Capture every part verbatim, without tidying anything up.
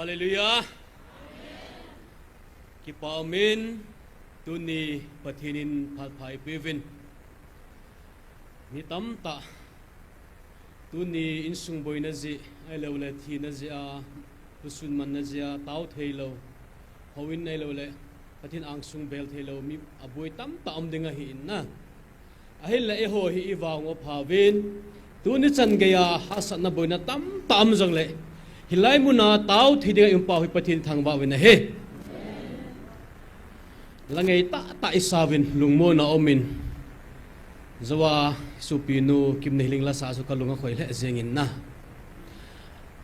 Hallelujah. Kipa umin, tuni Pathen in phat pha eipeuvin. Mi tamtah, tuni insung boina jeh, ahilouleh thina jeh a, lusun manna jeh a, tao theilou, houin ahilouleh, Pathen angsung bel theilou, mi aboi tamtah um ding ahi in na. Ahinla eiho hi ivang u aphauvin, tuni chan geiya hahsatna boina tamtah um jongle, hilai muna tao thei dinga i-um pau hi Pathen thangvah uvin ahi. La ngei tahtah isauvin lungmonna umin, jouva sopinu Kimneiling lasa chu kalung akhoi lheh jengin na.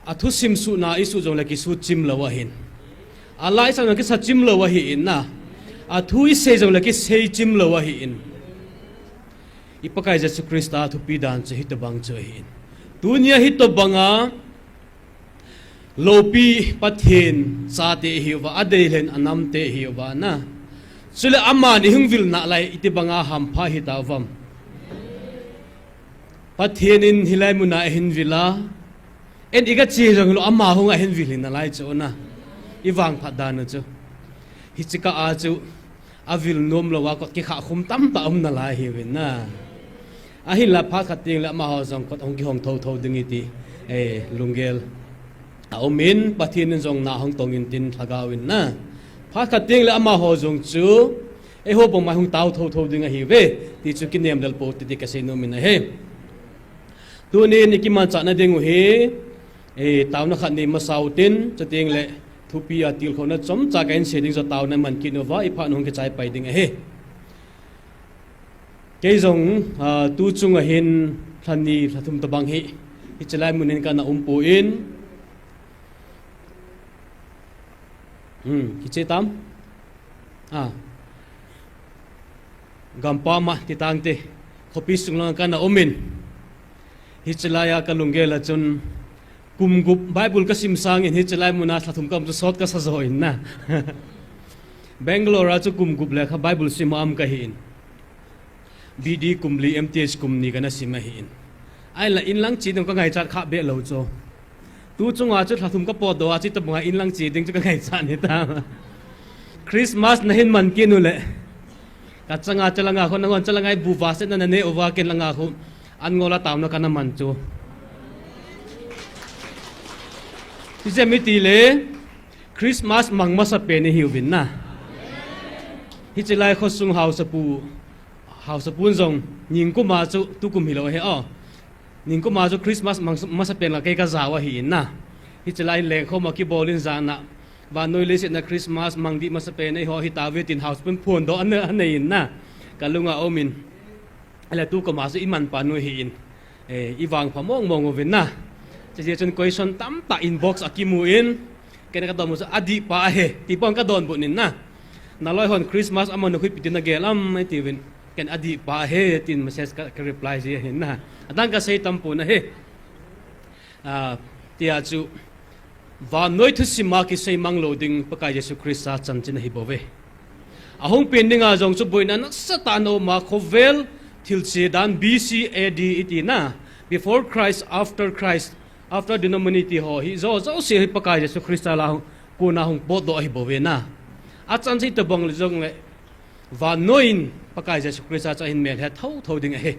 Athu simsuhna isuh jongle kisuh chim lou ahin. Alai sang jong kisa chim lou ahi in na. Athu isei jongle kisei chim lou ahi in. I Pakai Jesu Christa thupi dan chu hitobang chu ahi in. Tunia hitobanga loupi Pathen chate ihiuva, adeilhen anamte ihiuva na. Chule aman ihung vil nalai itibanga hampha hitauvam. Pathen in hilai muna ahin vila, en igache jong hilou ama hung ahin vil hi nalai chu na. Ivangphat dan u chu. Hiche kah a chu avil nom louva kot kikhah khum tamtah um nalai ahiuvin na. Ahinla phat khat tengle amaho jong kot hung kihong thotho ding iti, eh, lunggel aumin, Pathen in jong na hung tongin tin lhagao in na. Phat khat tengle amaho jong chu eiho bangma hung tao thotho ding ahiuve ti chu kinem lel pou hite ti kasei nomin ahi. Tunin ikimanchahna dingu hi, eh, taona khat nei masa utin, chutengle thupi a tilkhouna chomcha kahin sei ding joh taona man kit uva, iphat hung kichai pai ding ahi. Kei jong, ah, tu chunga hin lhani lhathum tobang hi, hiche lai mun hin kana um poi. Hmm, kiche tam? Ah. Gampam a titangte, khopi sung langa kana umin. Hiche laiya kalunggel a chun kum gup Bible kasim sangin hiche lai muna lhathum kaum chu sot kasa joh in na. Bangalore a chu kum gup lekha Bible sim a um kahi in. B D kum li, M T H kum ni kana sim ahi in. Ahinla inlang che ding kangaichat kha be lou chu. Tu chunga chu lhathum kapotdoh a chu tobanga inlang che ding chu kangaichat ahitai. Christmas nahin man kit uleh, kachanga chalanga khu nanghon chalanga ibuva setna nanei uva ken langa khu an ngol a taona kana man chu. Ijeh inem itile Christmas mang masapen ihiuvin na. Hiche lai khosung haosapu, haosapun jong ningkuma chu tukum hilou ahi o. Ningkuma chu Christmas mang masapen la kei kajao ahi in na. Hiche lai lengkhom a kibol in jana, vannoi leiset a Christmas mang ding masapen eiho hitauve tin haosapun phondoh ana, anei in na. Kalunga umin. Ahile tukum a chu iman pan u ahi in. Eh, ivangpha mong mong uvin na. Chujeh chun question tamtah inbox a kimu in, ken kadonbut chu adihpa ahi, tipon kadonbut in na. Naloi hon Christmas aman u ipi tin nagel am itiuvin, ken adihpa ahi tin message ka, ka reply ji ahi na. Adang kasei tampon ahi. Ah, tia chu vannoi thusim a kisei mang lou ding Pakai Jesu Christa chanchin ahi bouve. Ahung pen dinga jong chu boina nasatah ana um a, khovel thilse dan B C A D iti na, before Christ, after Christ, after denomination ho hi jouse hi Pakai Jesu Christa lah a kona hung potdoh ahi bouve na. Achan chu itobang le jongle vannoi in Pakai Jesu Christa chu ahin melhet thotho ding ahi.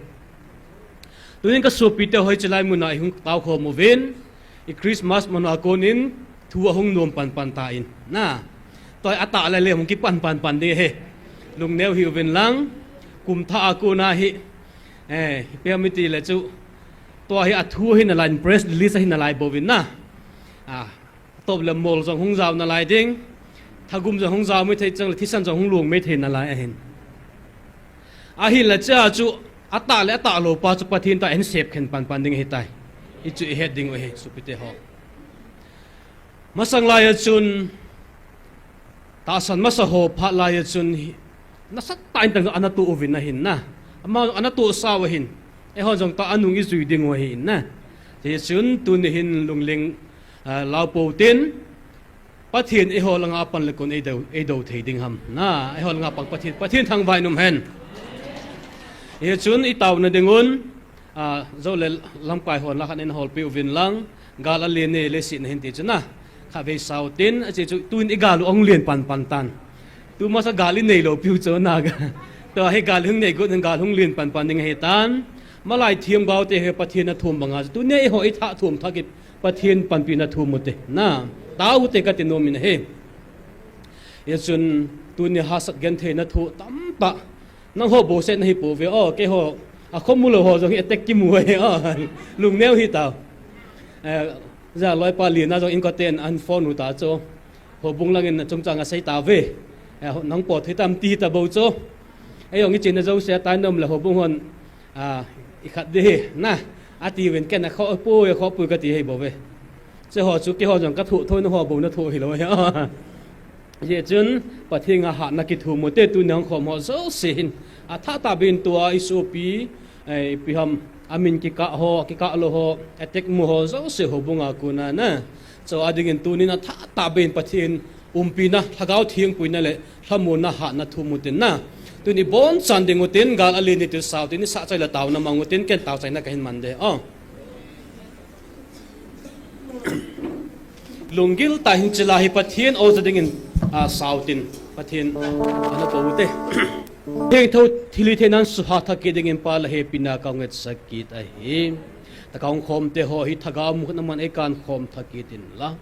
Tunin kasopite ho hiche lai muna ihung taokhom uvin, i Christmas man a konin thu ahung nom panpan tan na. Tua hi atah le le hung kipan panpan ding ahi. Lungneo hih uvin lang, kum thah a kona hi, eh, ipi ham itile chu, tua hi athu ahi nalai, press release ahi nalai bouvin na. Ah, atop le mol jong hung jao nalai ding, thagum jong hung jao maithei chang le thisan jong hung long maithei nalai ahin. Ahinla chea chu atah le atah lou pa chu Pathen toh ahin sepkhen panpan ding ahitai. Hichu ihet diu ahi, sopite ho. Masang laiya chun, tahsan masa ho phat laiya chun hi, nasatah in tang ana toh uvin ahin na. Ama ana tohsa u ahin. Eihon jong tah anung ijui diu ahin na. Hichun tuni hin lungling, ah, laopou tin, Pathen eiho langa apan le kon eidou, eidou thei ding ham na. Eiho langa pang Pathen, Pathen thangvah in um hen. Hichun itaona dingun, ah, jou le lamkai hon lah a khat in holpeh uvin lang, gal alen e, leiset na hin ti chu na. Khatvei sao tin, ache chu tun i gal u ahung lien panpan tan. Tu masa gal i neilou piu chu na ga. Tua hi gal hung nei got in gal hung lien panpan ding ahi tan. Malai thiam gau te hi Pathen a thum banga chu. Tunia eiho i tha thum thak i Pathen panpina thum u te. Na, tau te kati nom in ahi. Hijeh chun tunia hahsat gentheina thu tamtah. Nangho bou seh nahi pouve o, keiho. A khomu lou ho jong hi attack kimu ahi o. Lungneo hitau. Eh, ja loipa Lian a jong inkoten an phone u ta chu. Houbung langin chungchang asei tauve. Eh, nang po thei tam ti ta bou chu. Ei jong i chin na jo se tai nom le houbung hon. Ah, i khat ding hi, na, ati uvin ken a kho pui, kho pui kati hi bou ve. Che ho chu keiho jong ka thu thoi na ho bou na thu hilou hi. Hijeh chun, Pathen a hatna kithum u te tunia hung khom ho jouse hin. Athah tah beh in tua i sopi, eh, ipi ham, amin kikah ho, kikah lou ho, attack mu ho jouse houbung a kon a na. Chu a dingin tunin athah tah beh in Pathen umpina, Lhagao Theng puina le lhamonna hatna thum u tin na. Tuni bonchan ding u tin, gal a lien ni tu sao tin, i sah chai le taona mang u tin, ken taochaina kahin man ding. Oh. Lunggil tah in chila hi Pathen o ja dingin, ah, sao tin. Pathen, ana pou te. Thengtho thilhithei nan suha thak kit dingin Pa le hepina kahung ngetsak kit ahi. Tua kahung khom te ho hi Lhagao mut na man ei kan khom thak kit in la.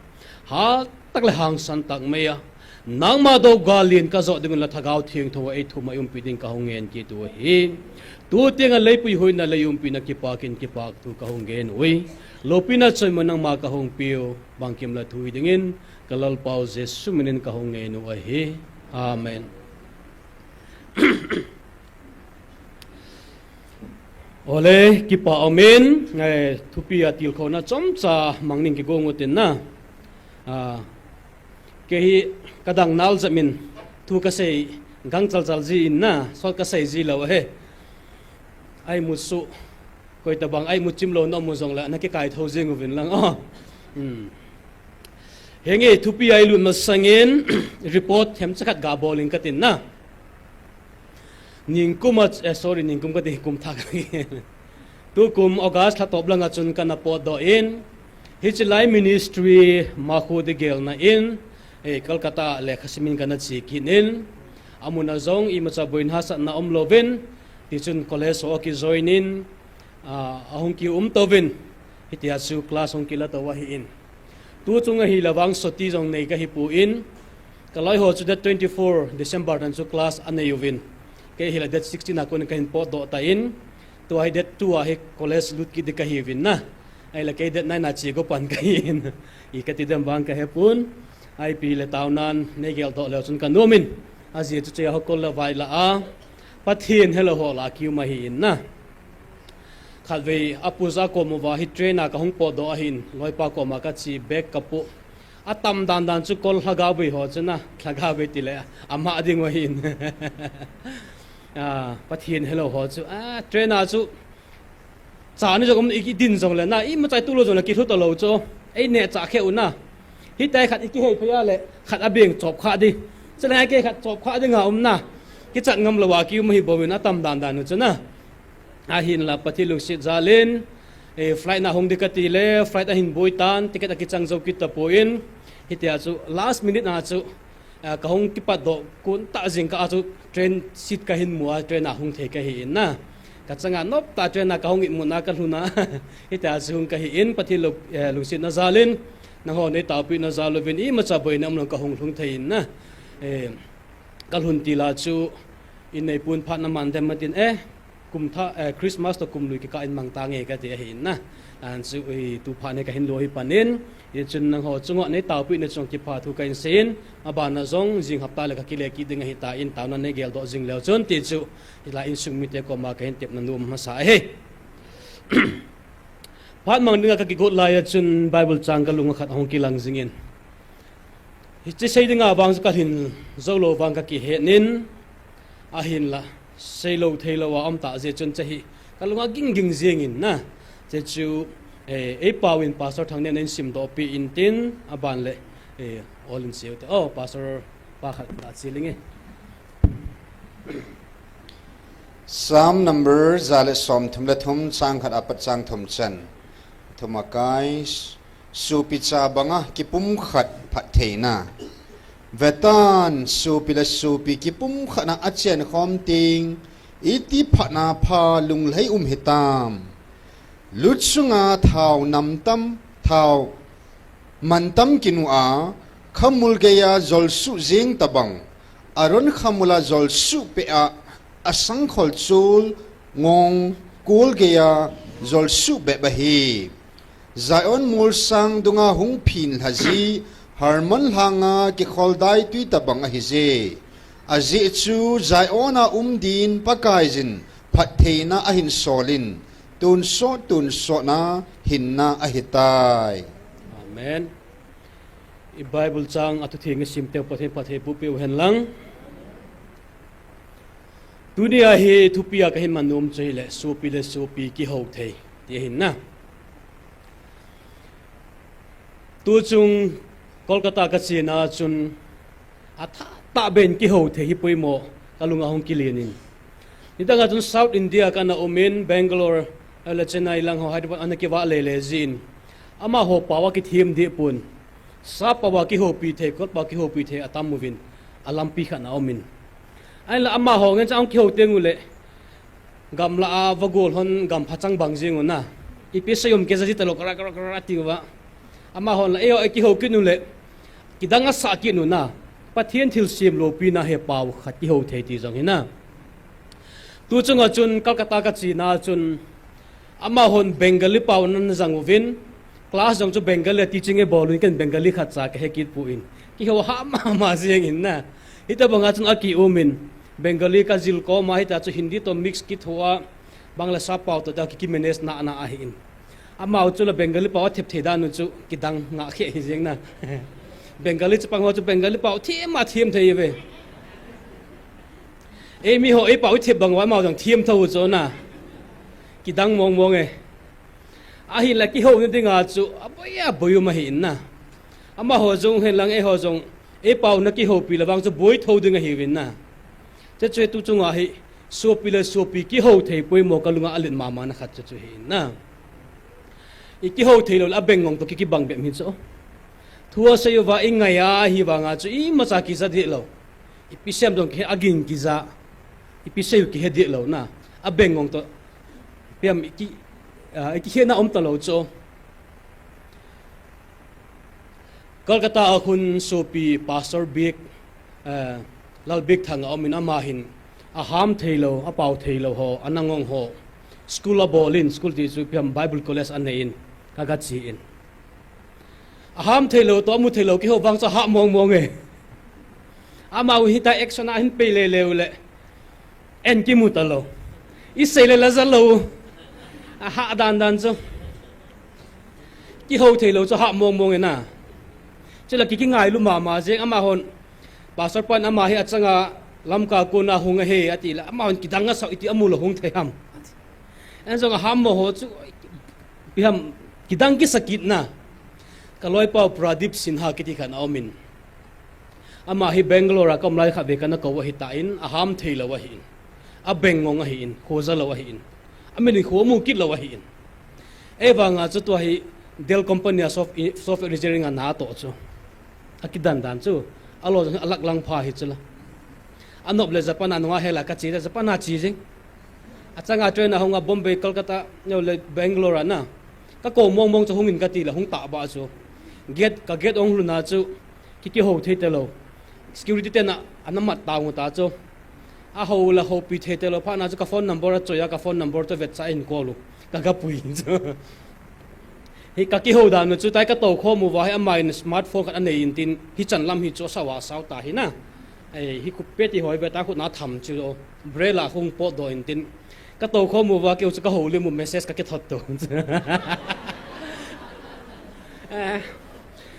Ha tak le hangsan tak mai a. Nangma dou gal lien ka jot ding un la Lhagao Thengtho a ei thum a i umpi ding kahung ngen kit u ahi. Tu teng a leipui hoina le i umpina kipakin kipahthu kahung ngen uve. Loupina choi mo nangma kahung piu, bangkim la thu hi dingin, ka Lalpau Jesu minin kahung ngen u ahi. Amen. Ole, kipa umin, eh, thupi a tilkhouna chomcha mang ning kigong u tin na. Ah, kei hi ka dang nal jep in thu ka sei gang chal chal ji in na, sot ka sei ji lou ahi. Ai mu su, koi tabang ai mu chim lou na mu jong le, na kikai tho jing uvin lang, oh. Hmm. Henge thupi a i lut masangin, report themcha khat ga bol in ka tin na. Ningkum a, eh, sorry, ningkum kati, kum thak. Tukum August lha top langa chun kana potdoh in, hiche lai ministry Makhu Di gelna in, eh, Calcutta lekha simin kana che kit in, amun a jong imacha boina hahsatna umlouvin, tichun college ho kijoin in, ah, ahung kium touvin, hitia chu class hung kila tou ahi in. Tu chung ahi la vang soti jong nei kahi pon, ka loi ho chu date twenty-four December nan chu class anei uvin. Kei hi la date sixteen a kon kahin potdoh tan, tua hi date two a hi college lut kit ding kahi uvin na. Ahile kei date nine a che go pan kahi in. I kati dem vang kahe pon. Ipi le taonan nei geldoh leu chun ka nom in. Ajeh chu che a ho kol la vai la a. Pathen helou ho la kium ahi in na. Khatvei apu ja kom uva hi train a kahung potdoh ahin, loipa koma kache bag kapoh. Atam dan dan chu kol Lhagao bei ho chu na, Lhagao bei tile, ama ding u ahin. Ah, Pathen helou ho chu, ah, train a chu, cha ni jong um, i din jong le na, imacha i tuh lou jong le kilhut talou chu, ei neh chah khe u na. Hitia khat i kihei phei a le, khat abeng chop kha di. Chule kei khat chop kha dinga um na. Kichat ngam lou a kium ahi bou in atam dan dan u chu na. Ahinla Pathen lungset jal in, eh, flight na hung ding kati le, flight ahin boi tan, ticket akichang jou kit tapon, hitia chu last minute a chu, eh, kahung kipatdoh kon tah jingkah a chu train seat kahin mu a, train a hung thei kahi in na. Kachanga nop tah train a kahung imut na kalhun a, hitia chu hung kahi in, Pathen lung, eh, lungsetna jal in, nangho nei taopehna jal uvin imacha boina umlou kahung lhung thei in na. Eh, kalhun til a chu, in nei pon phat na man dem matin, eh, kum thah, eh, Christmas toh kum lui kikah in mang tange kati ahi in na. An chu, eh, tu phat ne kahin lo hi pan in, hichun nangho chunga nei taopehna chunga kipa thu kahin sei in, aban a jong jing hapta le kakile kit ding ahi tan, taona nei geldoh jing leu chun ti chu, hilai insung mite koma kahin tepna nom masa ahi. Phat mang dinga kakigot lai a chun Bible chang kalung a khat ahung kilang jing in. Hiche sei dinga vang chu kalhin jou lou vang kakihet in, ahinla, seilou theilou a um tah jeh chun hiche hi kalunga ging ging jing in na. Hiche chu, eh, ei pau in Pastor Thangnen in simdoh peh in tin, aban le, eh, ol in sei u te. Oh, Pastor pa khat la che lenge. Psalm number ja le som thum le thum, chang khat apat chang thum chan. Thum akai, Sopi cha banga kipumkhat phattheina. Vetan, sopi le sopi kipumkhatna achen khom ting, iti phatna pha lunglhai um hitam. Lu chunga thao namtam, thao mantam kinu a, khamul geiya jolsuh jing tabang, Aron khamula jolsuh peh a, asangkhol chul ngong kul geiya jolsuh bep ahi. Zion molsang dunga hung phin lhaji, Hermon lhanga kikholdai tui tabang ahije. Ajeh chu Zion a um din Pakaiyin phattheina ahin solin, tonsot tonsotna hinna ahitai. Amen. I Bible chang a thutheng i sim teu Pathen phatthei bohpeh u hen lang. Tunia hi thupi a kahin man nom chu hile, sopi le sopi kihou thei, ti ahin na. Tuchung Kolkata kachena chun, athah tah ben kihou thei hi poimo, kalunga hung kilen in. Nidanga chun South India kana um in, Bangalore, ahile Chennai lang ho, Hyderabad ana kivah lele jin. Amaho pao a kithem deh pon. Sap pao a kihoupi thei, kot pao a kihoupi thei atam uvin, alampi khat ana um in. Ahinla amaho ngen cha hung kihou teng ule, gamla a vagol hon gampha chang bang jeng u na. Ipi sei um kija ji talou, kara, kara, kara, ati uva. Amahon la, eiho, eikihou kit ule, kidang asah kit u na. Pathen thilsem loupina hi pao khat kihou thei ti jong hi na. Tuchunga chun Kolkata kachena chun, amahon Bengali pao ana jang uvin, class jong chu Bengali a teaching eibol uvin, ken Bengali khatcha kahe kit pon. Kihou hah mama jeng in na. Hitabanga chun akium in, Bengali kajil koma hita chu Hindi toh mix kitho a, Bangla sap pao toh ta ki, kimanage nana ahin. Amaho chu la Bengali pao athep thei dan u chu kidang ngah khe hi jeng na. Bengali chapang ho chu Bengali pao them a them thei ve. Eimi ho eipao ithep bang uva amaho jong them tho u chu na. Kidang mong mong e. Ahinla kihouna dinga chu aboi aboi um ahin na. Amaho jong hen lang eiho jong eipao ana kihoupi le vang chu boi tho ding ahiuvin na. Chuche chu tuchunga hi sopi le sopi kihou thei poimo kalunga alet mamana khat chu chu hin na. Ikihou thei lou le abeng ngong toh ki, kibang bep hi chu. Thu asei uva ingai a ahivanga chu imacha kija deh lou. Ipi sem jong kihe, aging kija. Ipi sei u kihe deh lou na. Abeng ngong toh, ipi ham iki, ah, ikihena um talou chu. Kolkata a khun sopi Pastor Bik, eh, Lal Bikthang a um in, amahin aham thei lou, apao thei lou ho, ana ngong ho, school abol in, school ti chu ipi ham Bible College anei in, kaga che in. Aham thei lou toh amu thei lou kihou vang chu ahah mong mong e. Amaho hita action ahin pei lele ule, en kimu talou. Isei le la ja lou. Ahah dan dan chu. Kihou thei lou chu ahah mong mong e na. Chule ki, kingailu mama jeng, amahon Pastor pan ama hi achanga Lamka kona hung ahi ati le, amahon kidang asah u iti amu lou hung thei ham. An jong aham mo ho chu, ipi ham, kidang kisa kit na. Kaloipa u Pradip Sinha kiti khat ana um in. Ama hi Bangalore a ka um lai khatvei kana kou ahitan, aham thei lou ahin. Abeng ngong ahin, khoja lou ahin. Amin in kho amu kit lou ahin. Eivanga chu tua hi Dell company a soft-, software engineering a natoh chu. Akidan dan chu. Alou jong hi alak lang pha hi chu la. Anop le Japan a nunga hela kache le Japan a che jing. Achanga train a hung a Bombay, Kolkata, neo le Bangalore a na. Ka kou mong mong chu hung in kati le hung tah ba chu. Gate, ka gate ong lhun a chu. Ki, kihou thei talou. Security ten a, ana mat tang u ta chu. Ahou la houpi thei talou. Phat na chu ka phone number achoi a, ka phone number chu vetcha in call u. Ka, ka pui chu. Hi ka kihou dan u chu tai ka tou khom uva hi aman smartphone khat anei in tin hichan lam hi chu asao a sao ta hi na. Ei, hi khup pe ti hoi ve ta khut na tham chu. Umbrella hung potdoh in tin. Ka tou khom uva keu chu ka houlim u message ka kithot to. Eh,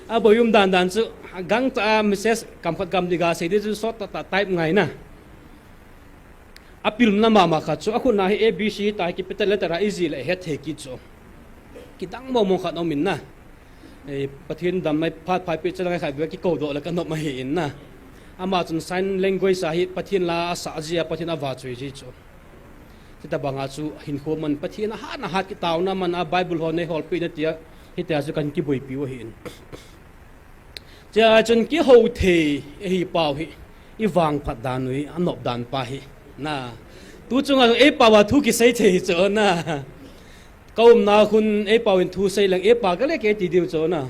aboi um dan dan chu, gangtah a message kam khat kam ni ga sei di chu sot tah tah type ngai na. Apilna mama khat chu, akhut na hi A B C ta hi capital letter a iji le het thei kit chu. Kidang mong mong khat um in na. Ei, Pathen damna phat phai peh chan ngai khat ve kikoudoh le ka nop ahi in na. Ama chun sign language a hi Pathen la asah ji a Pathen avahchoi ji chu. Chuti banga chu hinkho man Pathen a hat na hat kitaona man a Bible ho nei holpeh na tia Hitia chu kan kiboipiu ahin. Chea chun kihou thei, ehi pau hi, i vangphat dan u hi, anop dan pa hi. Na, tu chunga ei pau a thu kisei thei chu na. Ka umna hun ei pau in thu sei leng, ei pa ka le ke ti diu chu na.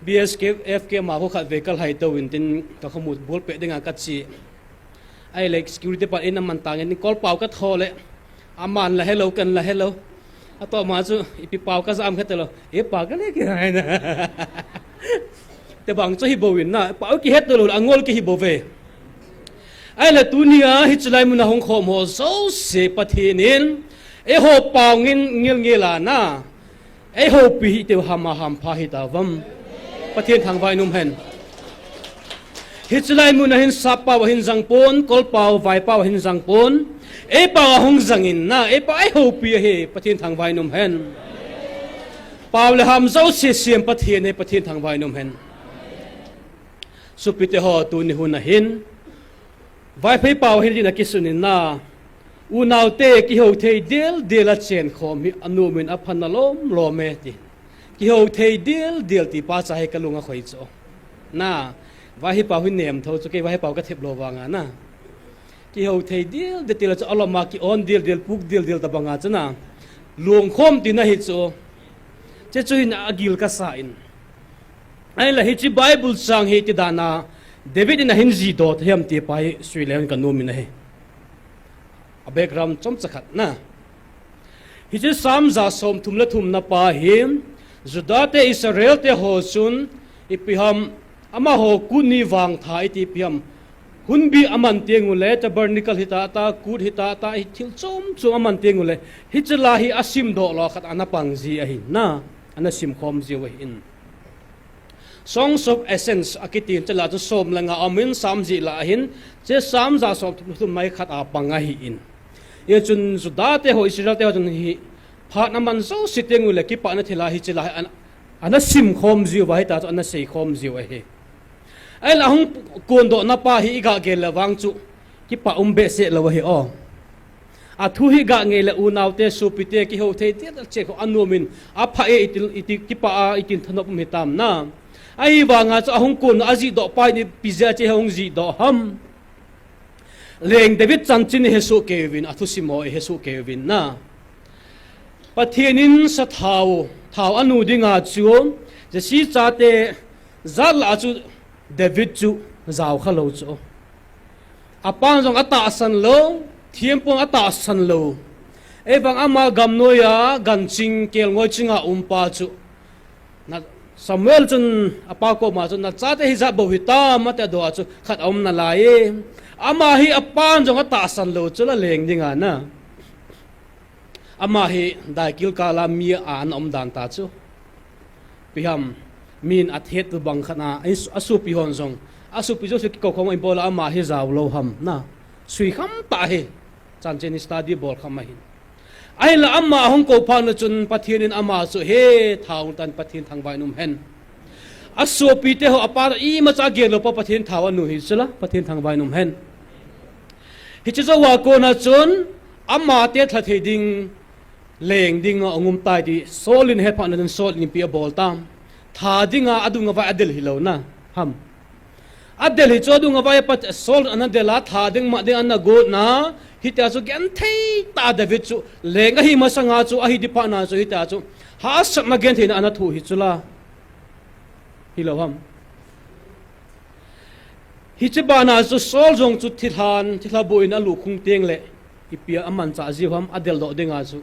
B S K, F K ma ho khat ve ka lhai to in tin ka khamu bol pe dinga ka chi. Ai le security pa in a man tang in kol pau ka tho le. Aman la hello kan la hello. A to ma chu ipi pau ka jam kha te lo. E pa ka le ki hai na. Te bang chu hi bo in na. Pau ki het to lo a ngol ki hi bo ve. Ai le tunia hi chulai mun a hong khom ho zo se Pathen in. E ho pau ngin ngil ngil a na. Ei houpi hi teu hama hampha hi ta vam. Pathen thangvah in um hen. Hichulai mun a hin sap pau a hin jang pon, kol pau, vai pau a hin jang pon. Ei pau a hung jang in na, ei pau ei houpi ahi, Pathen thangvah in um hen. Pau le ham zo se siam Pathen ahi, Pathen thangvah in um hen. Sopite ho tuni hun a hin. Vaiphei pau hin din a kisun in na. Unaute kihou thei dildil a chen khom hi anom in aphan alom lom e ti. Kihou thei dildil ti pa cha hi ka lung a khoi chu. Na, vaihi pau hi nem tho chu kei vaihi pau ka thep lo vanga na. Kihou thei dildil ti la chu alom a ki on dildil puk dildil ta banga chu na. Lung khom ti na hi chu. Che chu hin a gil ka sa in. Ai la hi chi Bible chang hi ti dana David in a hin ji do thiam ti pa hi sui le ka nom in ahi. A background chom chakhat na. Hiche Psalm ja som thum le thum na pa hi, Juda te Israel te ho chun, ipi ham ama ho kut ni vang tha iti ipi ham, hunbi aman teng u le, tabernacle hita ta, kut hita ta, hi thil chom chom aman teng u le, hiche la hi asim do lo khat ana pang ji ahi na, ana sim khom ji u ahi in. Songs of Ascents a kitin, chela chu som le nga amin Psalm ji la ahin, che Psalm ja som thum mai khat a pang ahi in. Ye chun Juda te ho Israel te ho chun hi phat na man zo si teng u le kipana thila hi chela hi an, ana sim khom ji u va hi ta chu ana sei khom ji u ahi. Ai la hung kun do na pa hi i ga gel le vang chu kipa um be se lo ahi o. A thu hi ga ngei le unaute sopite kihou thei ti ta che kho anom in a pha e iti, iti kipa a itin thanop um hitam na. Ahi vanga chu ahung kun a ji do pa ni pi ja che hung ji do ham. Leng David chanchin he su kevin a thusim ho he su kevin na. Pathen in sa thau, thau anu dinga chu Jesse chate jat la chu David chu jao kha lo chu. Apan jong atahsan lo, thiam pon atahsan lo. Ei vang ama gamnoi a, ganching kelngoi chinga um pa chu. Na Samuel chun apa koma chu na chate hi jat bou hitam ate do a chu khat a um nalai e. Ama hi apan jong atahsan lo chu la leng dinga na. Ama hi daikil kala mi a ana um dan ta chu. Ipi ham, min athet tu bang khat na, a su, a sopi hon jong. A sopi jong su kiko khom a ibola ama hi jao lo ham na. Sui kham ta hi. Chan chen study bol kham ahin. Ahinla ama hung ko phat na chun Pathen in ama chu he thau tan Pathen thangvah in um hen. A sopite ho apa imacha gel lo pa Pathen thau anu hi chula Pathen thangvah in um hen. Hiche jou a kona chun ama te tha thei ding leng ding a ngum tai ti Saul in he phat na chun Saul in ipi abol tam. Tha dinga adung avai adel hi lo na ham. Adel hi chu adung avai a pat Saul ana del a tha ding ma ding ana got na. Hitia chu genthei ta David chu leng ahi masanga chu ahi di phat na chu hitia chu hahsatna genthei na ana thu hi chula. Hi lo ham. Hiche bana chu Saul jong chu thilhan, thilha bu in alu khung teng le ipi a mancha ji ham adel do dinga chu.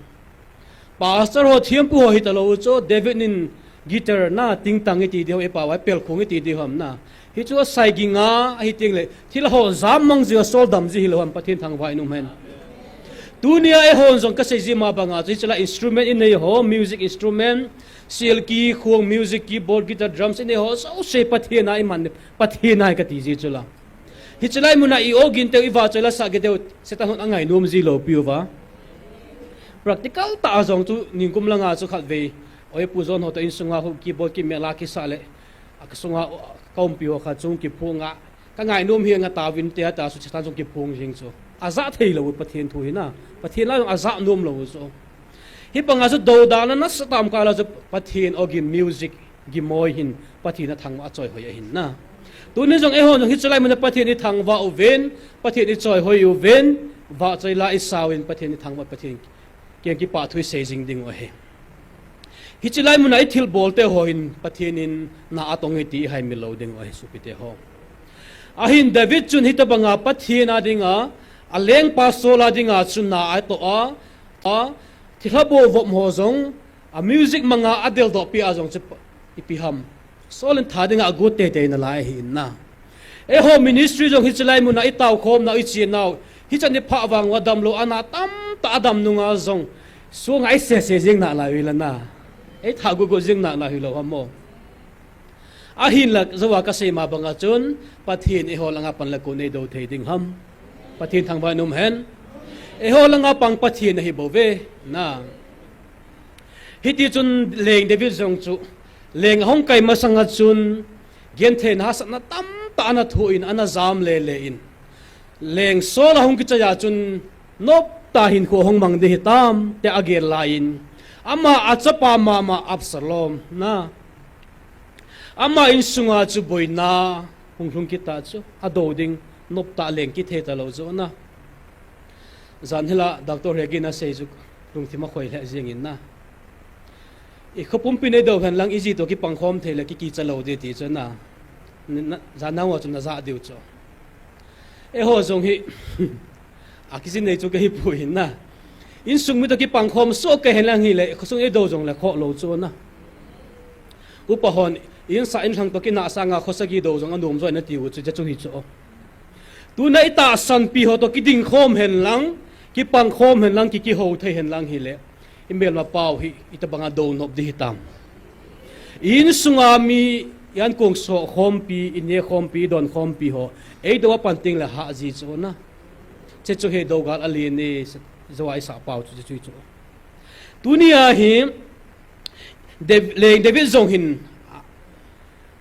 Pastor ho thiampu ho hita lo chu David in guitar na tingtang iti diu e pa vai pel khung iti diu ham na. Hi chu asai ginga ahi teng le thil ho jam mang ji Saul dam ji hi lo ham Pathen thangvah in um hen. Tunia eihon jong kasei ji ma banga chu hiche la instrument inei ho, music instrument, silki, khong, music, keyboard, guitar, drums inei ho, so se Pathen a iman, Pathen a kati ji chula. Hiche lai muna i ogin teu i vachoi la sa ge teu, Satan hon angai nom ji lo piu va. Practical ta a jong chu ningkum langa chu khat vei. Oi pu jon ho to insunga ho keyboard kimela kisa le. A kasunga kaumpi ho kha chung kiphunga. Ka ngainom hi anga tauvin te ata chu Satan jong kiphung jing chu. Aja thei lo Pathen thu hi na. Pathen la jong aja nom lo chu. Hibanga chu dodalna nasatah um kah a chu Pathen ogin music gimoi hin Pathen athangvah a choihoi ahin na. Tuni jong eiho jong hiche lai muna Pathen ithangvah uvin, Pathen ichoihoi uvin, vahchoi la isauvin Pathen ithangvah Pathen keng kipahthu isei jing diu ahi. Hiche lai muna ithilbol teho hin Pathen in na atong e ti ihaimil lou diu ahi sopite ho. Ahin David chun hitobanga Pathen a dinga, alengpa Saul a dinga chun na atoh a, a, thilha bovop ho jong, a music manga adeldoh pi a jong chu ipi ham. Saul in tha dinga agot teitei nalai ahi in na. Eiho ministry jong hiche lai muna itao khom nau iche nau. Hichan iphah vang uva damlou ana tamtah adam nunga jong. Sunga isese jing nalai u hila na. Eitha gugu jing nalai hilou ham mo. Ahinla, jouva kasei ma banga chun, Pathen eiho langa pan le kon eido thei ding ham. Pathen thangvah in um hen. Eiho langa pang Pathen ahi bouve, na. Hiti chun leng David jong chu, leng ahung kai masanga chun, gentheina hahsatna tamtah ana thoh in, ana jam lele in. Leng Saul ahung kichai a chun, noptah hinkho hung mang ding hitam, tia agel lai in. Ama achapa mama Absalom, na. Ama insunga chu boina hung lhung kit a chu, adou ding noptah leng kithei talou chu na. Jan hila Doctor Hegin asei chu lungthim akhoi lheh jeng in na. I khopumpi neidou hen lang iji toh kipangkhom thei le kikicha lou ding ti chu na. Na, jan nao chu najah diu chu. Eiho jong hi, akijin nei chu kahi poi na. Insung mi toh kipangkhom soh kahen lang hile, khosung eidou jong le khoh lou chu na. Upa hon, insah inlhang toh kinah sanga khosagi dou jong anom joi nati u chu, hiche chu hi chu. Tuna itahsan pi ho toh kiding khom hen lang, kipang khom hen lang, ki, kihou thei hen lang hile. Imelma pau hi, itobanga dou nop ding hitam. Insunga mi, iankong soh khompi, ine khompi, idon khompi ho. Eidou a pan teng le hah ji chu na. Hiche chu hi dou gal alen e, jouva isah pau chu, hiche chu hi chu. Tunia hi, Dav-, leng David jong hin,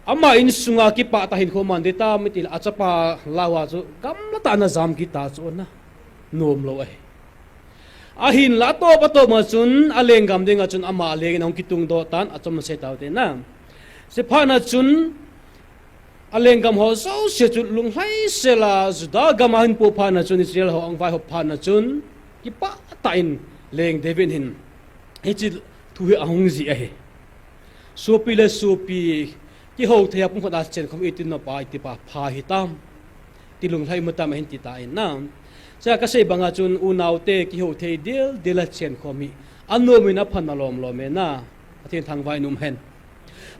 ama insunga kipah tah hinkho man ding tam itile achapa louva chu gamla tah ana jam kit ta chu na. Nom lou ahi. Ahinla atop atop ma chun alenggam dinga chun ama aleng in ahung kitungdoh tan achom sei taute na. Hiche phat na chun alenggam ho jouse chu lunglhaisel a Juda gam ahin poh phat na chun Israel ho ahung vaihop phat na chun kipah tah in leng David hin hiche thu hi ahung jih ahi. Sopi le sopi, kihou thei a pumkhat a chenkhom iti nop a, iti pa pha hitam. Ti lunglhai mu tam ahin ti tan na. Hichea kasei banga chun unaote kihou thei dildil a chenkhom hi anom in apha na lomlom e na. Pathen thangvah in um hen.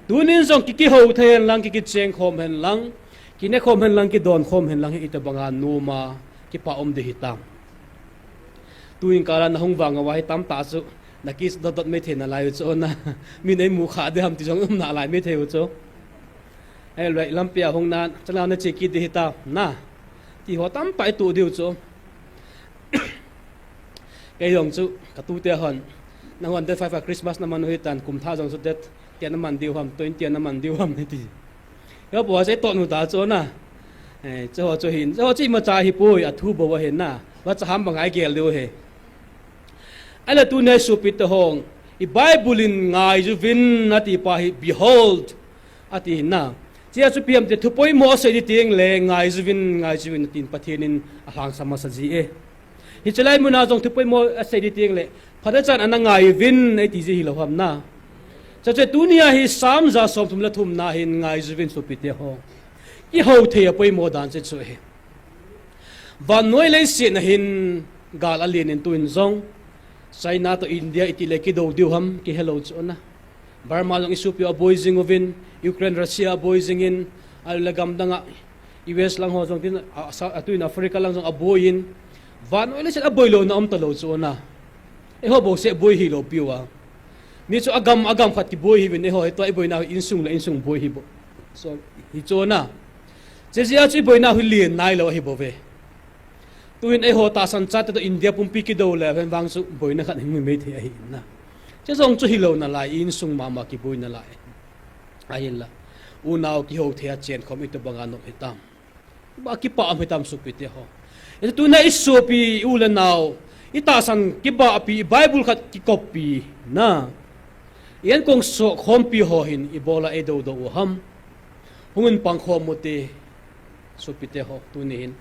Tunin jong ki, kihou thei hen lang, ki, kichengkhom hen lang, kinekhom hen lang, kidonkhom hen lang hi itobanga nom a kipah um ding hitam. Tuin kala nahung vang uva hi tamtah chu, na kiss dot dot maithei nalai u chu na. Min eimu kha ding ham ti jong um nalai maithei u chu. Ahilou le lampi a hung nan, chala nache kit ding hitam na. Ti ho tamtah itoh diu chu. Kei jong chu, katute hon. Nahon date five a Christmas naman u hitan, kum thah jong chu date ten naman diu ham, twenty a naman diu ham, ti. Hiche bou a chu itot u ta chu na. Eh, hiche ho chu hin, hiche ho chu imacha hipoi, athu bou ahi na. Vacha ham banga igel diu ahi. Ahile tunia sopite ho, i Bible in ngaiyuvin ati pa hi, behold, ati na. Hichea chu ipi ham itile thu poimo asei ding teng le, ngaiyuvin, ngaiyuvin atin Pathen in alhangsam masa ji e. Hiche lai muna jong thu poimo asei ding teng le, phatechan ana ngaiyuvin, eiti ji hilou ham na. Hiche chu tunia hi Psalm ja somthum le thum na hin ngaiyuvin sopite ho. Kihou thei a poimo dan chu hiche chu ahi. Vannoi leiset na hin gal alen in tuin jong. China toh India itile kidou diu ham, kihelou chu na. Burma jong isopi u aboi jing uvin, Ukraine, Russia aboi jingin, ahilou le gam danga, U S lang ho jong tin, a, sa, atuin Africa lang jong aboi in, vannoi leiset aboi louna um talou chu na. Eiho bouseh boi hilou piu a. Mi chu agam, agam khat kiboi hiuvin, eiho hi tua iboinau hi insung le insung boi hi bou. So, hichu na. Hiche jeh a chu iboinau hi len nailou ahi bouve. Tuin eiho tahsan chate toh India pumpi kidou le, ven vang chu boina khat hung hi maithei ahi na. Hiche jong chu hilou nalai, insung mama kiboi nalai. Ahinla. Unau kihou thei a chenkhom itobanga nop hitam. Ba kipah um hitam sopite ho. Hiche tunia isopi u le nau, I tahsan kibahpi, i Bible khat kikoppi na. I ankong soh khompi ho hin ibola eidodoh u ham. Hung in pang khom ute, sopite ho, tuni hin.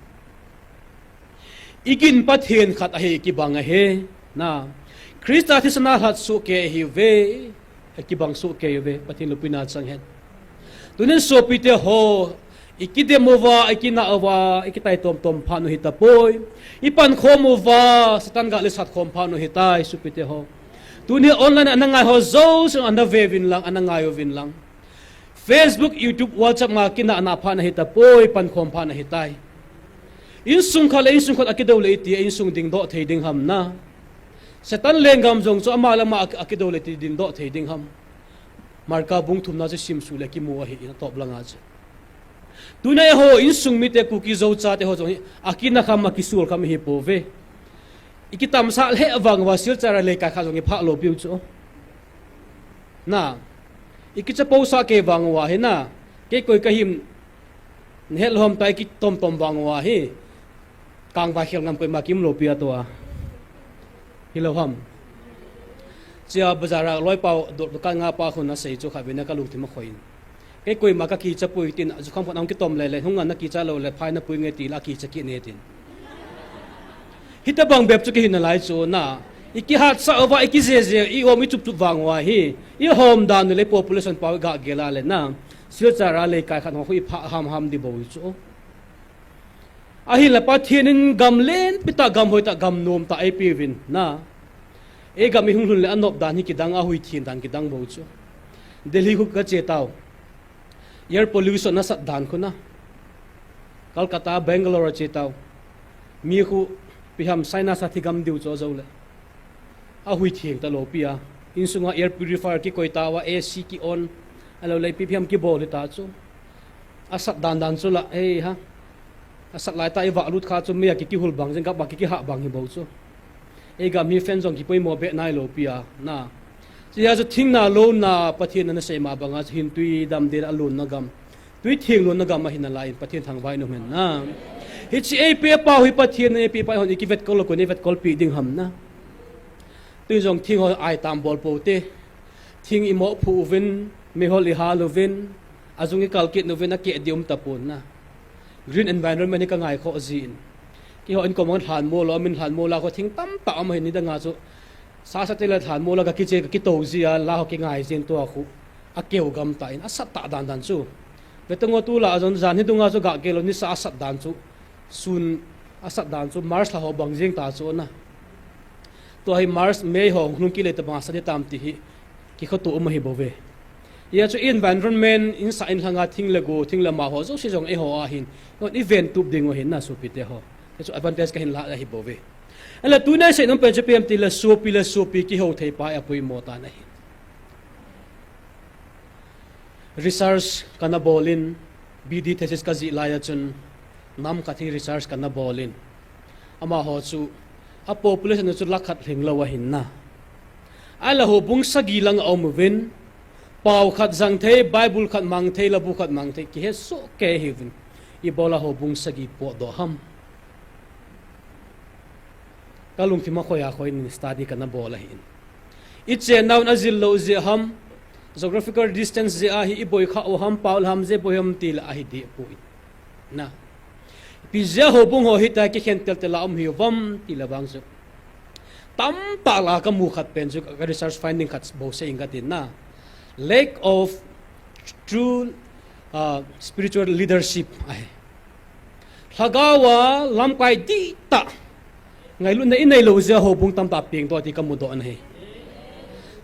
I gin Pathen khat ahi kibang ahi na. Christa thisan a lhat soh kei ahiuve. Kibang soh kei uve, Pathen lupina chang hen. Tunin sopite ho, i kidem uva, i kinah uva, i kitaitom tom phat u hitapoi. I pankhom uva, Satan ga le sat khom phat u hitai, sopite ho. Tuni online a ana ngai ho jouse ana ve uvin lang, ana ngai uvin lang. Facebook, YouTube, WhatsApp ma kinah na phat u hitapoi, pankhom phat u hitai. Insung khat le insung khat akidou le iti, insung dingdoh thei ding ham na. Satan lenggam jong chu ama le ama a, akidou le iti dingdoh thei ding ham. Marka bung thumna chu simsuh le kimu ahi in atop langa chu. Tuna eiho insung mite Kuki Zo chate ho jong hi, akina kham, akisual kham ihi pouve. I kitamsah lheh vang uva Silchar a leikai khat jong i phah lou piu chu. Na, i kichapousah kei vang uva hi na, kei koi ka him, na het lou ham tai kitom tom vang uva hi. Kangvai khel ngam koima kium lou pi a tua. Hilou ham. Chia bazar a loipa, do-, dukan nga pa khun asei chu khatvei na ka lungthim a khoi in. Kei koima ka kicha poi tin, jukham khun ahung kitom le le, hung an na kicha lou le, phai na pui nge ti la kicha kit ne tin. Hitabang bep chu kihi nalai chu na. I kihatsah uva, i kijeze, i om i chup chup vang uva hi. I hom dan u le population pau i ga gel a le na. Silchar a leikai khat ho khu i phah ham ham di bou chu. Ahinla Pathen in gam lenpi tah, gam hoi tah, gam nom tah eipeuvin na. Ei gam i hung lhun le anop dan hi kidang, ahuitheng dan kidang bou chu. Delhi khu ka che tau. Air pollution asat dan khu na. Kolkata, Bangalore a che tau. Mi khu ipi ham sinus a thi gam diu chu ajou le. Ahuitheng talou pi a. Insunga air purifier kikoi tauva, A C ki on. Alou le ipi ipi ham kibol hita chu. Asat dan dan chu la, ei ha. Asat lai tah i vah lut kha chu mei a ki, kihul bang jeng, gam a ki, kihah bang hi bou chu. Ei gam hi fan jong kipoimo beh nailou pi a, na. Chia chu thing na lou na, Pathen in ana sei ma banga chu hin tui dam den a lon na gam. Tui theng lon na gam ahi nalai in Pathen thangvah in um hen na. Hiche eipe pau hi Pathen in eipe pau hi hon i kivetkol lou kon eivetkol pi ding ham na. Tui jong thing ho ai tam bol pou te. Thing i moh phu uvin, meihol i hal uvin, ajung i kal kit uvin, akeh di um tapon na. Green environment hi ka ngai khoh jin. Keiho in komang lhanmol a, min lhanmol a khu thing tamtah um ahin nidang a chu. Sasa te la lhanmol a ka kiche ka kitou ji a, la ho kingai jin tua khu. Akeu gam tah in, asat tah dan dan chu. Vetung o tu la a jong jan hi dunga chu ga kei lou nisa asat dan chu. Sun asat dan chu Mars lha ho bang jeng ta chu na. Tua hi Mars, May ho hung lhung kit le tabang asat hitam ti hi kikhoto um ahi bouve. Hia chu environment in sah in lhanga thing le go, thing le ma ho jouse jong eiho a hin, hon i ven tup ding u ahin na sopite ho. Hia chu advantage kahin la ahi bouve. Ahile tuna i sei nom pen chu ipi ham tile sopi le sopi kihou thei pa hi apoimo tan ahi. Research kana bol in, B D thesis ka jih lai a chun, nam khat hi research kana bol in. Amaho chu, a population chu lakh khat lhing lou ahin na. Ahile houbung sagi lang a um uvin, pao khat jang thei, Bible khat mang thei, labu khat mang thei, kihe soh kei ahiuvin. Ibola houbung sagi potdoh ham. Ka lungthim a khoi a khoi in study kana bol ahin. I chennau in ajil lou jeh ham, geographical distance jeh a hi i boi kha u ham, pao le ham jeh boi ham tile ahi deh poi. Na. Ipi jeh a houbung ho hitia kikhen tel tel a um hiu vem tile vang chu. Tamtah la ka mu khat pen chu ka research finding khat bou sei inge katin na. Lack of true, uh, spiritual leadership ahi. Lhagao a lamkai dihtah ngailutna i neilou jeh a houbung tamtah pengdoh ti ka mudoh na ahi.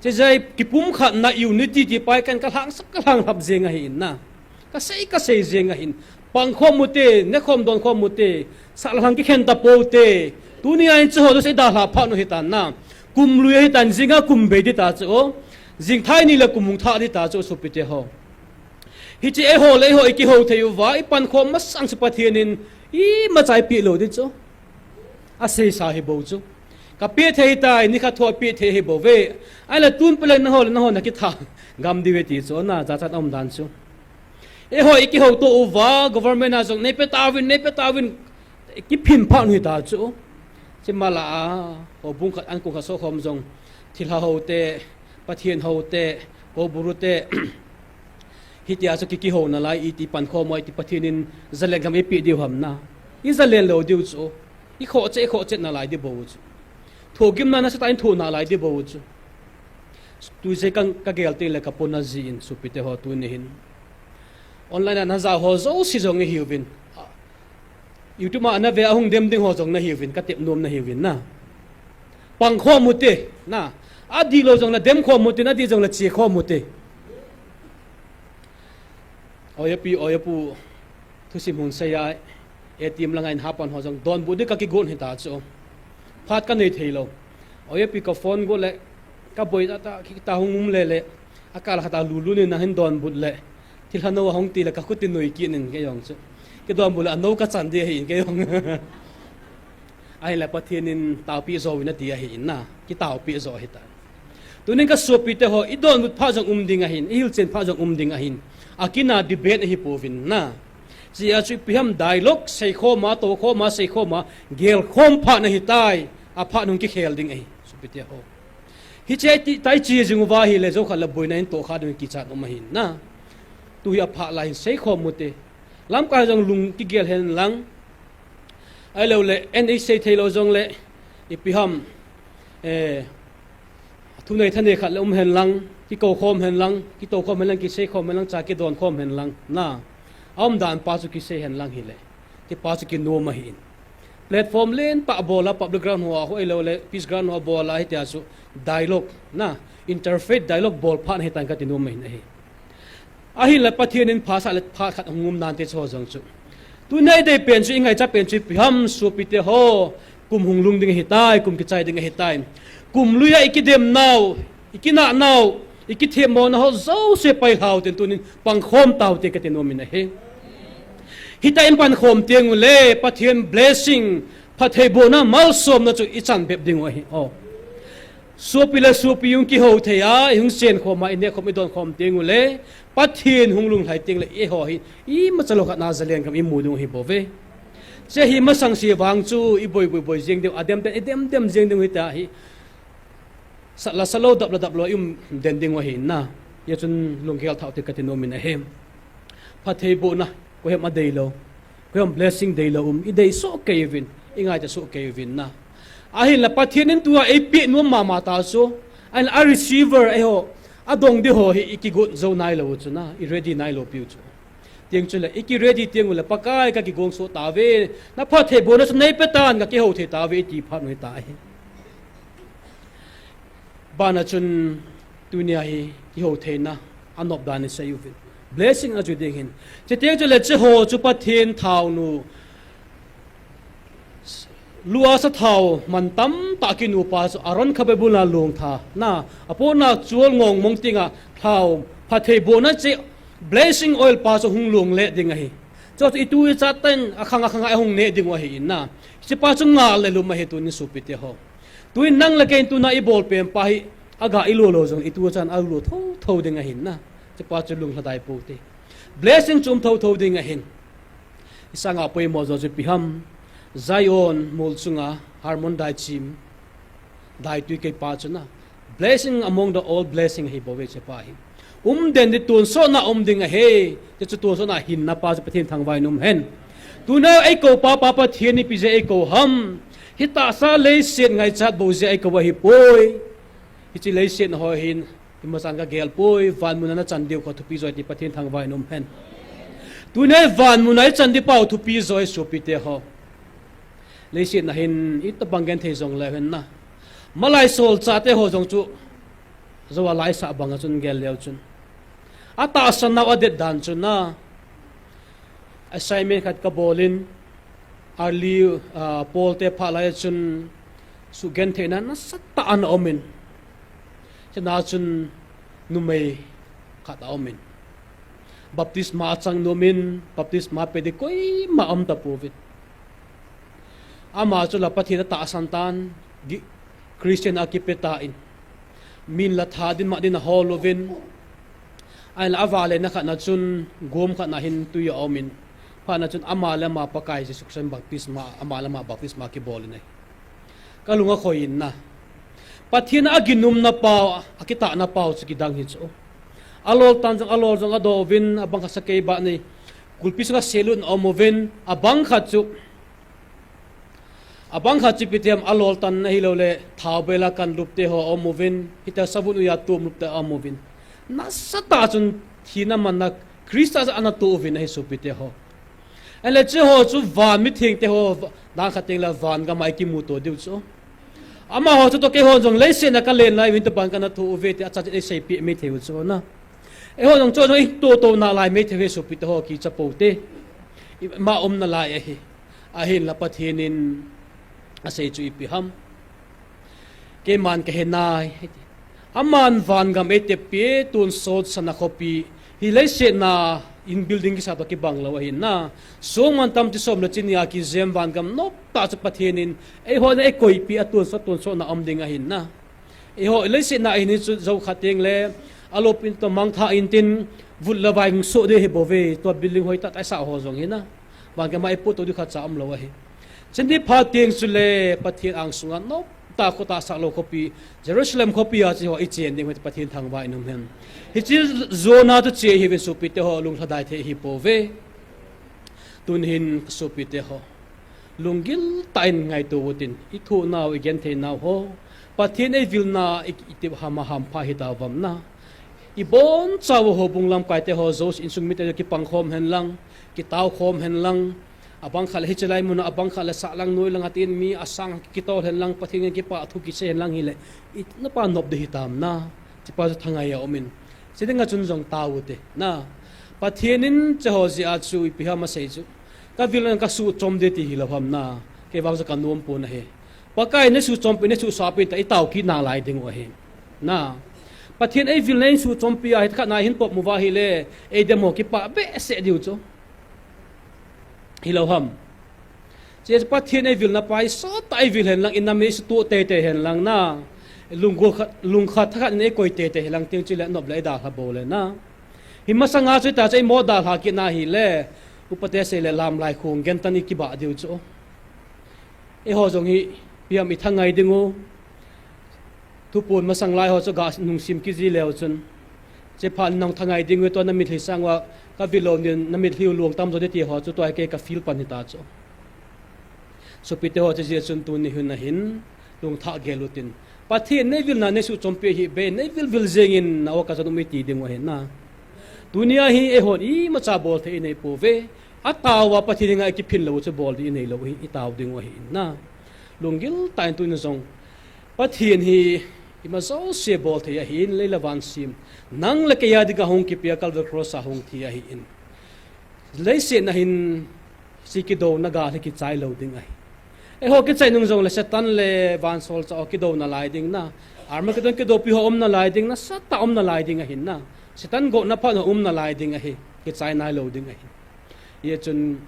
Chuche jeh a kipumkhatna unity ti pa hi ken ka lhangsa ka lhanglhap jeng ahi in na. Ka sei ka sei jeng ahin. Pangkhom ute, nekhom donkhom ute, sah le lhang kikhen tapou te. Tuni a in chuho jouse i dalha phat u hitan na. Kum lui ahitan, jing a kum bei dita chu. Jing thai ni le kum hung thah dita chu sopite ho. Hiche eiho le eiho i kihou thei uva, i pankhom masang chu Pathen in imacha eipeh lou ding chu. Aseisa hi bou chu. Ka peh thei tai, nikhat thua peh thei hi bouve. Ahile tun pele nangho le nangho na kitha gam diuve ti chu, na jachat a um dan chu. Eiho i kihouto uva, government a jong neipe tauvin, neipe tauvin, kiphin phat u hita chu. Chimala a, houbung khat an kung khat sokhom jong, thilha houte, Pathen houte, houbung rute, hitia chu kiki houna lai, iti pankhom iti Pathen in zalen gam ipi diu ham na. I zalen lou diu chu. I khoh che, i khoh che nalai di bou chu. Thogimna nasatah in thoh nalai di bou chu. Tuiche ka, ka gel teng le ka pona jin sopite ho tuni hin. Online a naja ho jouse jong ihiuvin. YouTube a nave a hung dem ding ho jong nahiuvin, ka tep nom nahiuvin na. Pangkhom ute, na. Adih lou jong le demkhom ute, adih jong le chekhom ute. Oipi, oipu, thusim hung sei a, A T M langa in hapan ho jong donbut di ka kigon hita chu. Phat ka nei thei lou. Oipi ka phone go le, ka boi ta ta, kita hung um le le. Akal khata lulu ni na hin donbut le. Thilha nou a hung ti le ka khuti nui kit nin kei jong chu. Kidonbut le anou ka chan di ahi in kei jong. Ahinla Pathen in taopi jo uvin ati ahi in na. Kitaopi jo ahitai. Tunin ka sopite ho, i donbut phat jong um ding ahin, i hilchen phat jong um ding ahin. Akina debate ahi pouvin na. Chia chu ipi ham dialogue, seikhom a, tokhom a, seikhom a, gelkhom phat na hitai. Aphat hung kikhel ding ahi, sopite ho. Hiche ti, tai chi jing uva ahile, jou khat le boina in tohkha ding kichat um ahin na. Tu hi aphat lai hin seikhom ute. Lamkai jong lung kigel hen lang. Ahilou le, en ei sei thei lou jong le, ipi ham, eh, thunei thanei khat le um hen lang, kiko khom hen lang, kito khom hen lang, kisei khom hen lang, cha kidon khom hen lang, na. Aum dan pa chu kisei hen lang hile. Ti pa chu kinom ahi in. Platform len tah bol a, public ground ho a, ahilou le, peace ground ho a bol a, hitia chu dialogue, na, interfaith dialogue bol phat hitan ka ti nom ahin ahi. Ahinla Pathen in phasah le phat khat hung um nante chu ho jong chu. Tuni a i dei pen chu, i ngaichat pen chu ipi ham sopite ho, kum hung lhung ding ahitai, kum kichai ding ahitai. Kum lui a i kidem nau, i kinah nau, i kithemmo nau ho jouse pailha uten tunin pangkhom taute ka ti nom in ahi. Hitia i pangkhom teng ule, Pathen blessing, phattheibohna, malsomna chu i chan bep ding u ahi. Oh. Sopi le sopi hung kihou thei a, i hung chenkhom a, i nehkhom, i donkhom teng ule, Pathen hung lunglhai teng le, eiho hi, imacha lou khat na zalen gam i mu ding u ahi bou ve. Che hi masang se vang chu, i boi boi boi jeng ding u, adem dem, i dem dem jeng ding u hita hi. Sat la sat lou, dap la dap lou, i um den ding u ahi na. Hia chun lunggel thah ute ka ti nom in ahi. Phattheibohna, koiham a dei lou. Koiham blessing dei lou um, i dei soh kei uvin, i ngaichat soh kei uvin na. Ahinla Pathen in tua ei peh nom mama ta chu. Ahinla a receiver eiho, adong di ho hi i kigot jou nai lou chu na, i ready nai lou piu chu. Teng chule, i ki ready teng ule, Pakai ka kigong soh tauve, na phattheibohna chu nei pe tan ka kihou thei tauve, i ti phat u hita ahi. Bana chun tunia hi kihou theina anop dan i sei uvin. Blessing a chu ding hin. Chuteng chule cheho chu Pathen thaonu. Lua sathao man tamtah kinu pa chu Aaron khabe bula lungtha. Na, apona chol ngong mong tinga thao phattheibohna che blessing oil pa chu hung lung le ding ahi. Chu chu i tu i chat ten akhang akhang a hung ne ding u ahi in na. Hiche pa chu ngal le lum ahi tunin sopite ho. Tuin nang le kei in tuna i bol pen pa hi, aga i lo lo jong i tu chan a lo tho tho ding ahin na. Hiche pa chu lunglha dai pou te. Blessing chu um tho tho ding ahin. I sanga poimo jo chu ipi ham. Zion mol chunga Hermon dai chim. Dai tui kei pa chu na. Blessing among the all blessing ahi bou ve hiche pa hi. Um den di tonsotna um ding ahi. Hiche chu tonsotna hinna pa chu Pathen thangvah in um hen. Tuna eikou pa pa Pathen in ipi jeh a eikou ham. Hitahsa leiset ngaichat bou jeh a eikou ahi poi. Hiche leiset na ho hin, imasan ka gel poi, van muna na chan diu kho thupi joi ti Pathen thangvah in um hen. Tuna van muna i chan di pau thupi joi sopite ho. Leiset na hin, itobang genthei jong le hen na. Malai solchah te ho jong chu, jou a laisah bang a chun gel leu chun. Atahsan nau adet dan chun na. Assignment khat ka bol in, early, ah, pol te phat lai chun, sugentheina nasatah ana um in. Chuna chun numei khat a um in. Baptisma achang nom in, baptisma pe di koima um tapouvin. Ama chu la Pathen atahsan tan, gi-, Christian a kipe tan. Min la tha din mah din ahol uvin. Ahinla avale na khat na chun gom khat na hin tui a um in. Phat na chun ama le ama Pakai Jesu Christ baptisma, ama le ama baptisma kibol in ahi. kalung akhoi in na. Pathen a aginumna pau, akitahna pau chu kidang hi chu. Alol tan jong, alol jong adou vin, abang khat sakei ba nei. Kulpi sunga selut na aum uvin, abang khat chu. Abang khat chu ipi ti ham, alol tan na hilou le, thao bela kan lup te ho aum uvin, hita savun uya tum lup te aum uvin. Nasatah chun thina manna Christa a ana toh uvin ahi sopi te ho. Ahile chu ho chu van mitheng te ho, dan khat teng le van gam a ikimu to diu chu. Amaho chu toh keiho jong leiset a kalen lai uvin toh ban kana toh uve ti achan chu eiseipeh mai thei u chu na. Eiho jong chu jong itoh toh nalai mai thei uve sopi te ho kicha pou te. Ima umna lai ahi. Ahinla Pathen in asei chu ipi ham. Keiman kahe nai. Aman van gam eitep pi, tonsot sana khopi. Hi leiset a in building kisa toh kibang lou ahi na. Song mantam ti som le chini a kijem van gam nop tah chu Pathen in. Eiho na eikoipi a tonsot, tonsot na um ding ahi na. Eiho leiset a hin hi chu jou khat teng le. Alop in toh mangthah in tin vut le vai hung soh ding ahi bou ve. Tua building hoi tah tah sa ho jong hi na. Van gam a eipoh to diu khatcha umlou ahi. Chuni phat teng chule Pathen angsunga nop tah khotah sah lou khopi, Jerusalem khopi a chu ho ichen ding u ti Pathen thangvah in um hen. Hiche jona chu che ihiuvin sopi te ho lunglhadai thei ihi pouve. Tun hin sopi te ho. Lunggil tah in ngaito utin, ithoh nau, igenthei nau ho. Pathen eivilna i, itep ham a hampha hita uvam na. Ibon chauva houbung lamkai te ho, Josh insung mite kipang khom hen lang, kitao khom hen lang, abang khat le hiche lai mun a, abang khat le sahlang noilang a tin mi asang kitol hen lang, Pathen in kipah thu kisei hen lang hile, i napa nop ding hitam na, tipa chu thangai a um in. Chiding a chun jong tao ute, na. Pathen in che ho jeh a chu ipi ham asei chu. Ka vil in ka suhchom ding ti hilou ham na. Kei vang chu ka nom pon ahi. Pakai in eisuhchompi, neisuhsapi ta itao kit nalai ding u ahi. Na. Pathen eivilna in suhchompi a, hita khat na hin pop mu uva hile, eidem ho kipah behseh diu chu. Hilou ham. Che Pathen eivilna pa hi sot tah a eivil hen lang, inam eisuhtoh teitei hen lang na. Lunggil khat, lungkhat thakhat in eikoi teitei hen lang teng chule nop le eidalha bou le na. Hi masanga chu ita chu eimo dalha kit na hile, upate sei le lamlai khong gentan ikibah diu chu. Eiho jong hi, ipi ham ithangai ding u. Thupon masang lai ho chu ga nungsim kiji leu chun. Che phat nang thangai ding u tua na mitlhi sang uva, ka vil lou nin na mitlhi u luang tam jo ding ti ho chu tua hi kei ka feel pan hita chu. Sopi te ho, che jeh chun tuni hin ahin, lungthah gel utin. Pathen neivilna neisuhchompi hih beh, neivil vil jeng in na o ka jan um iti ding u ahi na. Tunia hi eihon imacha bol thei inei pouve. Atao a Pathen henga ikiphin lou chu bol ding inei lou hi, itao ding u ahi na. Lunggil tah in tuni jong. Pathen hi ima jouse bol thei ahin, lei le van sem. Nang le kei a dinga hung kipe a Calvary Cross a hung thi ahin. Leiset a hin hiche kidouna gal hi kichai lou ding ahi. Eiho kichai nung jongle Satan le vansol cha ho kidou nalai ding na. Armageddon kidoupi ho um nalai ding na, sat tah um nalai ding ahin na. Satan gotna phat ho um nalai ding ahi. Kichai nailou ding ahi. Hijeh chun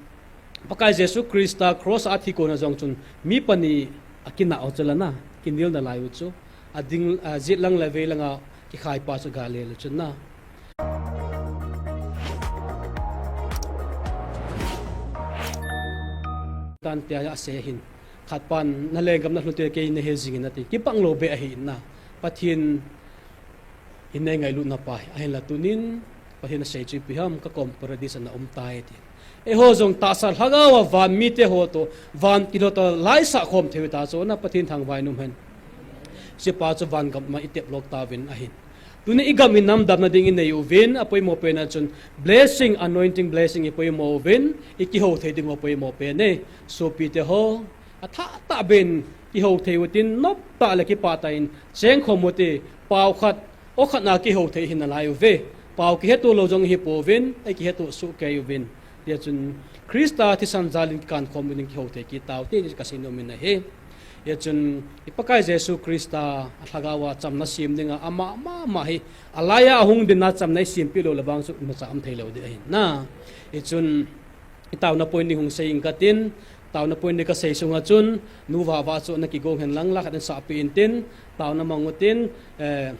Pakai Jesu Christa cross a athi kona jong chun mi pani akinah u chu la na. Kinel nalai u chu. Ading, ajet lang le vei langa kikhai pa chu Galilee chun na. Tan tia asei hin. Khat pan na lenggam na lhun te kei na he jing in ati. Kipang lou beh ahi in na. Pathen in nei ngailutna pa hi. Ahinla tunin Pathen asei chu ipi ham ka kom paradise a na um tai ti. Eiho jong tahsa lhagao a van mite ho toh, van kilo toh laisah khom thei u ta chu na Pathen thangvah in um hen. Hiche pa chu van gam a itep lou tauvin ahin. Tuni igam in nam damna ding inei uvin, apoimo pen a chun blessing, anointing blessing ipoimo uvin, ikihou thei ding u apoimo pen e, sopi te ho, athah tah beh in kihou thei utin, nop tah le kipah tah in, cheng khom ute, pao khat, o khat na kihou thei hi nalai uve, pao kihetto lou jong ihi pouvin, eikihetto soh kei uvin. Hijeh chun Christa thisan jal in kikan khom uvin kihou thei kit taute, ti kasei nom in ahi. Hijeh chun i Pakai Jesu Christa a lhagao a chamna sem dinga ama mama hi, alai a ahung dinga chamna isempeh lou le vang chu imacha um thei lou ding ahi na. Hijeh chun i taona point ni hung sei ing katin, taona point ni kasei sunga chun, nu Vava chu na kigong hen lang la khat in sahpeh in tin, taona mang utin, eh,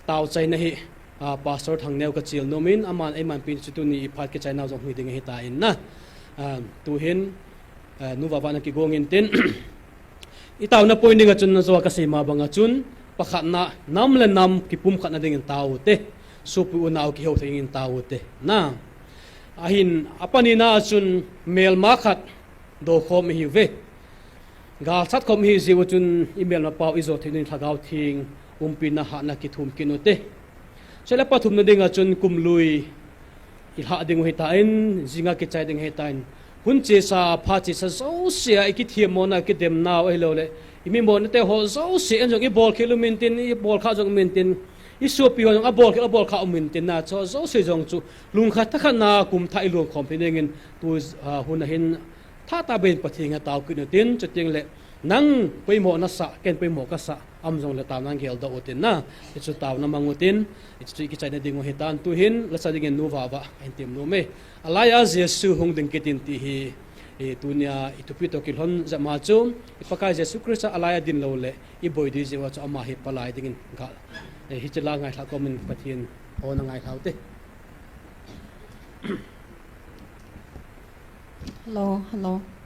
tao chaina hi, ah, Pastor Thangneo kachil nom in, aman eimanpi chu tuni i phat kichaina jong hung hi ding ahi tan na. Ah, tuhin, ah, nu Vava na kigong in tin, I tauna point dinga chun najoa kasei ma banga chun, pakhatna, nam le nam kipumkhatna dingin tao te, sopi unau kihou thei dingin tao te. Na, ahin, apanina chun melma khat dokhom ihiuve. Galsat khom ihi jeh u chun i melma pau i jo thei dingin Lhagao Theng umpina hahna kithum kit u te. Chule pathumna dinga chun kumlui i lhah ding u hitan, jinga kichai ding hitan. Hun chesa, phat chesa jousea i kithemmona, kidemnau ahilouleh i mimona te ho jouse in jong i bolkhel u mintin, i bolkhah jong u mintin, i sopi ho jong abolkhel, abolkhah u mintin na, chu jouse jong chu lungkhat thakhat na kum thah i lungkhom thei dingin tu, ah, hun ahin thah tah beh in Pathen henga tao kit u tin, chuteng le nang poimo nasah, ken poimo kasah, aum jongle taona geldoh u tin na, hichu taona mang u tin, hichu i kichaina ding u hitan, tuhin lasa dingin Nu Vava kahin tem nom e. Alaiya Jesu hung ding kit in ti hi, i tunia i thupi toh kilhon jep ma chu, i Pakai Jesu Christa alaiya din lou le, i boi ding jeh uva chu ama hi palai dingin ga, eh, hiche la ngailhah komin Pathen hon angailhau te. Hello, hello.